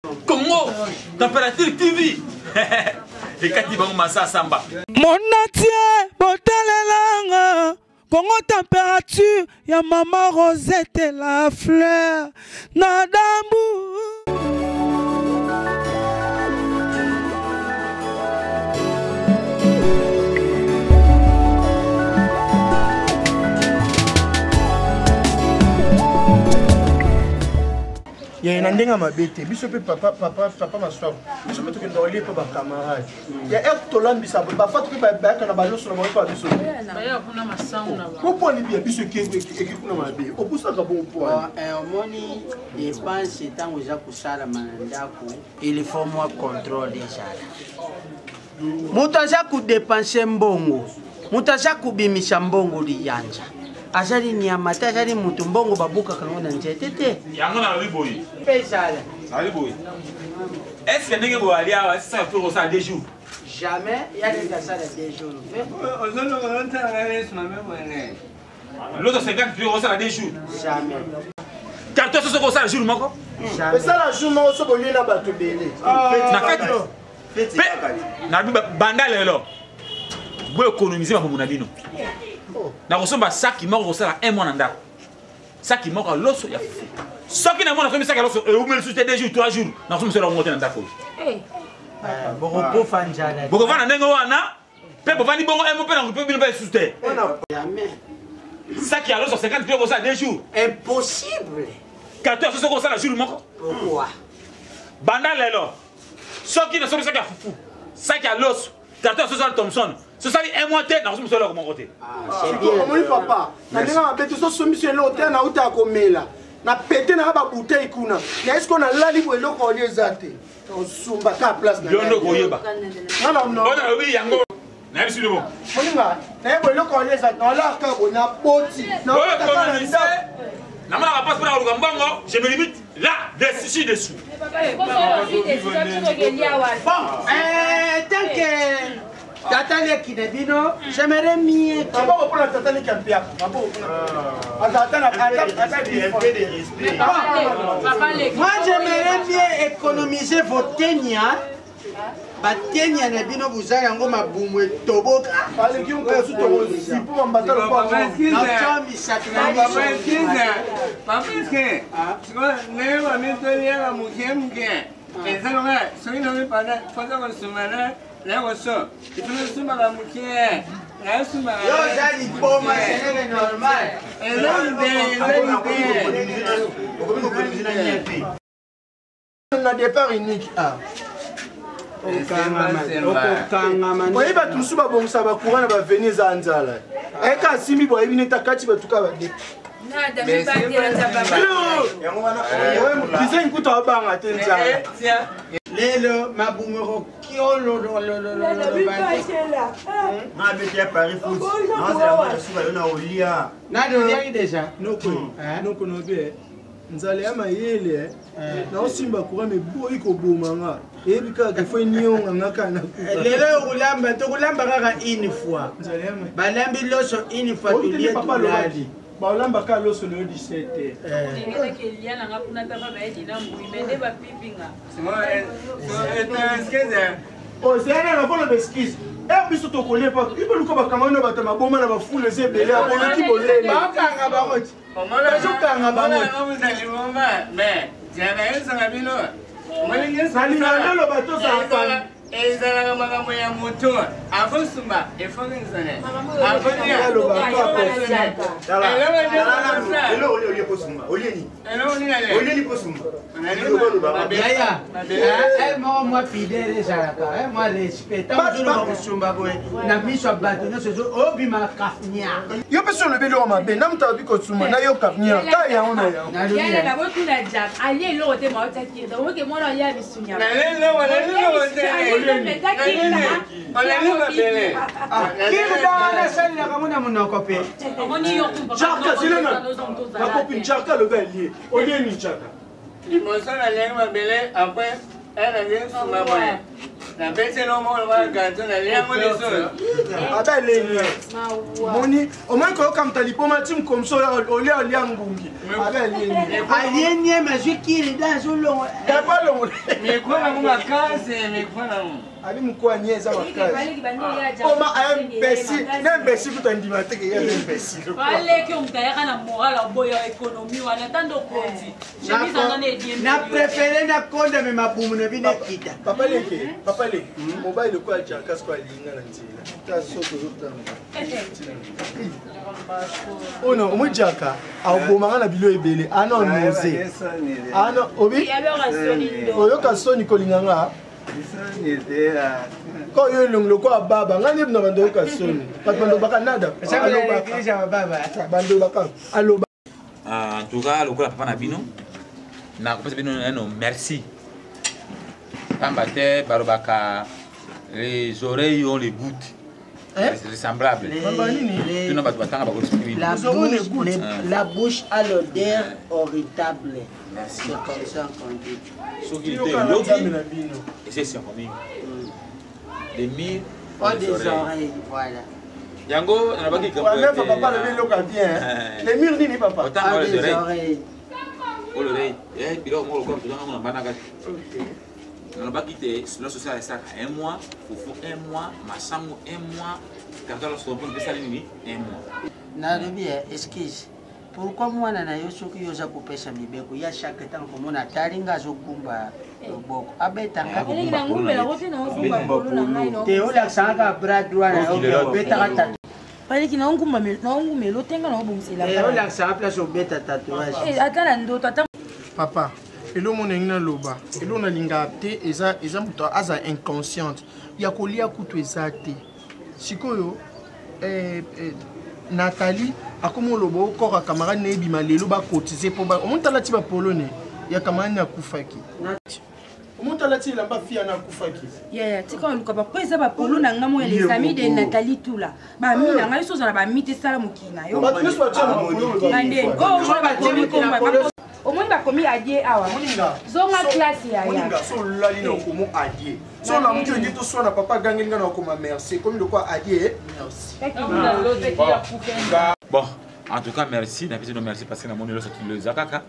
Congo Température TV ekati bango masasamba monatie botalelanga Congo température ya mama Rosette la fleur na dambu. Ye na ndenge ya mabe te, biso mpe papa papa papa Maswaku, biso mpe tokenda kolia mpe bacamarade ya ere tolambisa bafatu mpe bayaka na baloso na bango mpe biso popwani bia biso eke kuna mabe opusaka bongo pwani. Omoni dépense ntango eza kosalama na ndako, il faut mwa contrôle ezala. Moto aza kodepense mbongo, moto aza kobimisa mbongo liyanja, azali nyama te, azali moto. Mbongo babukaka yango na nzete te. Yango nalobi boye. Mpe ezala nalobi boye, est ce que ndenge boye ali awa sasa to kosala 2 jours? Jamais ya neti asala 2 jours. L'autre 50 kilo kosala 2 jours? Jamais. Carton soso kosala jour moko? Esala jour moko so bolie na bato ebele. Na fete mpe nabi banda lelo boéconomise makambo na bino. Nakosomba saki moko kosala un mois na ndako, saki moko ya loso ya fufu. Soki namona sombi saki ya loso eumeli susu te 2 jours, 3 jours, nakosomba solo yango te na ndako oyo. Bokokufa nzala. Bokovanda ndenge wana mpe bovandi bongo emo mpe na mpe bino mpe lisusu te. Saki ya loso 50 kilo kosala 2 jours? Impossible. Carton ya soso kosala jour moko? Pourquoi? Banda lelo, soki nasombi saki ya fufu, saki ya loso, carton ya soso ya Thomson sosali un mois te, nakosombi solo eloko moko te. Omoni papa, na ndenge mabe te, sosombi so eloko te, nauta ya komela na pete nanga babouteille kuna na eske nalali bo eloko olie eza te, osumba ka place. Yo nde okoyeba oyo nalobi yango, nayebisi bino. Moninga nayeba eloko olie eza nalaka bo na boti. Namonaka mpasi mpona koluka mbongo, je me limite là dessus dessous. Bon, tant que tata leki na bino, j'aimerais mieux. Maboko mpona tata leki ya mpiaka, maboko ata na. Moi, j'aimerais bien économiser vos tenia, batenia na bino boza yango mabumu etoboka. Aleki mokosu tokosipo bambata lokola. Natya misapi na miso. Ndenge bamitoliaka moke moke, eza lokola soki nomipanda mposa kosumana na koso ipo nosumbaka moke nasumbaka. Yo oza liboma, c'est normal. Eza ide, eza ide. Na départ unique a okokangama. Oyebi bato mosusu babongisa bacourant na baveni, eza nzala ayeka asimbi bo ayebi neti akati bato ka bade kizengi kuta abanga te nzala. Lelo mabumu Nabeti ya Paris foot, nazela mwana suka yo na olia. Nani déjà? Noko nobe nzala ya mayele, naosimba courant meboyi koboma nga, eyebi kaka fo enionga nga kaka na. Lelo okolamba, tokolamba kaka une fois. Balambi loso une fois, tolie, tolali. Baolamba kaka loso lelo 17. Ozala na mpona baexcuse ere biso tokolia pa ibeluka bakanga na bato maboma na bafulu eza ebele ya boluki bolele. Bakanga bango ti bazokanga bango. Nalinga lelo bato ozala. Ezalaka makambo ya moto akosumba efokesone. Eloko olie kosumba, olieni, olieni kosumba. Yaya moko mwa fidele ezalaka mwa respect ntango ozoloba kosumba boye na miso ya bato nyonso obima kafnia. Yo mpe so olobi eloko mabe na moto alobi kosumba na yo kafnia ka yango na yango. Botuna Jack alie eloko te, maotakirda oke mwana alia misunya. Kirda wana asalelaka ngo na monoko mpe. Chaka zelena nakopi, Chaka alobi alie, olieni Chaka. Liboso naliaki mabele, après enaki suma boye. Nabeteli moko lokola gato naliango lisusu. Ata elengi moni omoni koyoka moto aliboma ti mokomso olia olia ngungi ata elengi alie nieme azwi kili da azolongola kapa longola mikwa nango makasi mikwa nango abi mokwa nie eza makasi oma aya imbécile na imbécile kutu andima te ke ye aza imbécile. Baleki oyo moto ayaka na moral aboya économie wana ata nde okonzi chemise wana na ediem. Na préféré nakonda me mabumu na bino ekita. Papa leke, papa leke, mobali lokola Jacas ko alinga na nzela ta so tozotanga oyo omoi Jaka abomaka na bilo ebele ana onose ana obi oyoka soni kolinga nga ko yo elongi lokola baba ngai nde na bando oyoka soni bato bandobaka nada alobaka bandobaka aloba. En tout cas, lokola papa na bino, nakopesa bino nano merci, pamba te balobaka les oreilles ont les gouttes ressemblable. Tuna bato batanga bakoexprime. La bouche, la bouche a l'odeur horrible. Merci. C'est comme ça qu'on dit. Soki te yoki eza esengo mingi, les murs ont des oreilles, voilà. Yango nalobaki. Papa alobi eloko ya bien, les murs nini papa? Otanga a les des oreilles oreilles. Oyo oreille biloko moko lokola tozanga ngo na mbandaka. Nalobaki te loso osala esaka un mois, fufu un mois, masango un mois, carton loso mpo epesali nini un mois. Nalobi ya excuse, pourquoi mwana na yo soki yo oza kopesa mibeko ya chaque ntango komona atali nga azogumba loboko abetanga te, olakisanga kaka bras droit na yo obetaka tatu. Baleki naongumela otenga naobongisela. Olakisanga place obeta tatouage. Ata na ndoto ata. Papa, eloko mona ndenge naloba, eloko nalingaka te eza moto aza inconsciente ya kolia kutu eza te. Sikoyo Nathalie akomi oloba okora camarade na ebima lelo bakotize mpo omoni tala ti bapolone ya camarade na akufaki, omoni tala ti elamba fia na akufaki. Yaya, tika oluka bapo eza bapolo na ngai moya, les amis de Nathalie Tula, bami na ngai so ozala bami te, sala mokili na yo. Bato nyonso batia na bapolo. Bande oyo bakomi komba, omoni bakomi adie awa, zonga classe yaya. Moninga so olali na okomo adie, so olamuki olingi toswana, papa agangeli nga na okoma merci, ekomi lokola adie merci. Bon, en tout cas merci, napesi no merci parce que namoni loso kilo eza kaka,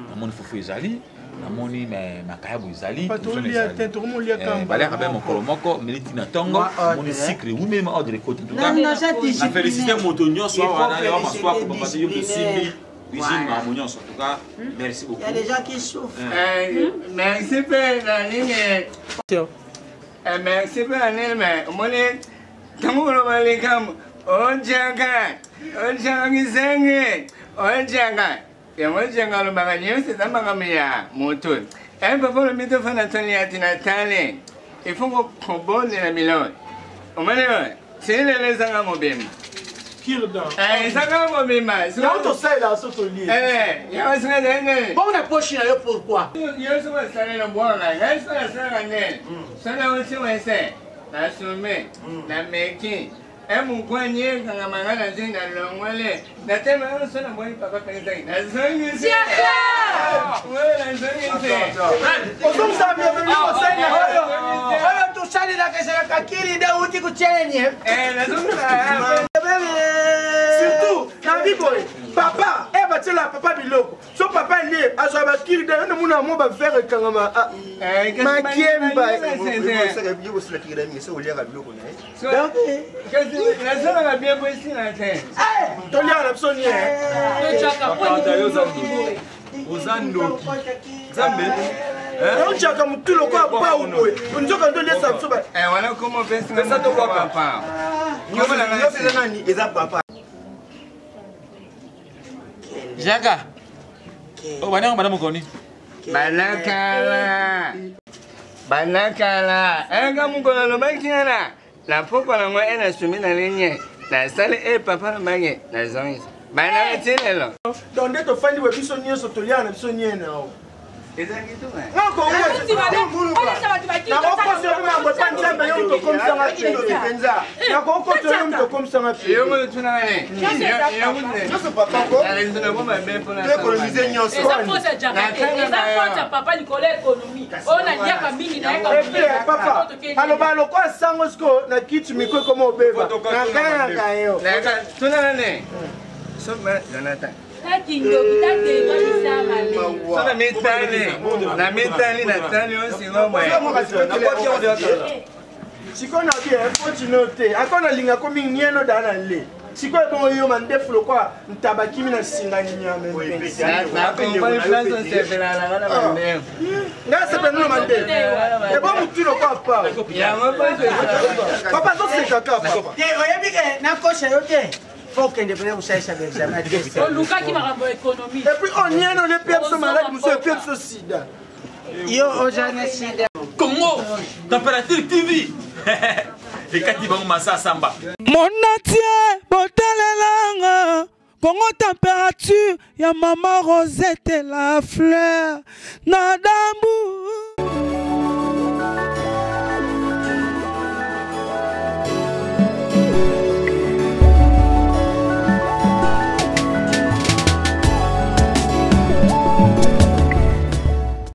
namoni fufu ezali, namoni makayabu ezali. Tolia te, tokomolia. Baliaka mpe mokolo moko meliti na ntongo, namoni sucre ewumeli ma ordre ekoti. En tout cas Non, non, ça, na félicité moto nyonso awa na yo maswaku féliciter papa te yo disciplinaire. tosimbi cuisine Voilà. makambo nyonso. En tout cas merci beaucoup. Il y a des gens qui souffrent. Merci mpe na nini, merci mpe na nini, me omoni ntango koloba likambo ojaka ojaka kizengi ojaka yango janga alobaka nyonso eza makambo ya moto. Papa olobi tofanda tolia ti na tale, il faut kobondela biloko omoni oyo tilelo ezanga mobimba. Ezanga mobimba. Yango tosalela so tolie. Yango singa nene. Bongo na poche na yo pourquoi? Yo soki osaleli obwaka ngai, soki nasalaka nde soki nauti wese nasume nameki emokwanyi ekangama ngai nazwi nalongole natema so nabwaki papa kanisaki nazongisi nazongisi. Ozongisa bienvenu kosenga. Oyo tosalelaka ezalaka kiri nde uti kotiele. Surtout nabi boye papa e batiela papa biloko so papa lie azwa bakiri de yo mona mo bavere ekangama makiemba. Nasalaka bien po esila te. Toliaka na biso nie. Oza ndoki Nzambe. Otiaka motu lokola pau boye, nzoka nde oliesa biso. Wana koma opesi. Pesa tokwaka nyonso eza nani, eza papa. Jaka o banango bana mokoni. Balakala balakala enga mokolo alobaki wana na poko nango e nasumi na lenye nasali e papa alobaki nazongisa balaka ti lelo. Donc nde tofandi boye, biso nyonso toliaka na biso nie nao. Ezalaki tuma. Nakokosa yo mambo epa Nzambe, yo moto okomisanga mpenza, nakokosa yo moto okomisanga. Yo moto tunaka ne. Nyonso papa ko toéconomise nyonso. Eza faute ya Jaka te, eza faute ya papa likolo ya économie oyo naliaka. Et puis papa aloba lokola sango sikoyo na kiti miko ekoma obeba nakayaka yo. Tuna nani? Soma Jonathan. Takindoki tateka misama. So na mitali, na mitali natali oyo sikoyo boye. Sikoyo na bien fotino te ako nalingako mingi nieno daa na le sikoyo ebongo yo mandefu lokwa ntaba kimi na singa nyama. Nakompani place osepelaka na mandefu. Ngai asepela nino mandefu ebo motu lokwa pa. Yango papa azoseka kaka papa. Te, oyebi ke nakosha yo te, fo okende mpena kosalisa baexamen. Olukaki makambo ya économie. Et puis onieno lepie biso maladi mosusu, epie biso sida. Yo oza na sida. Congo Température TV ekati bango masasamba. Monatie botalelanga Congo température ya mama Rosette la fleur na dambu.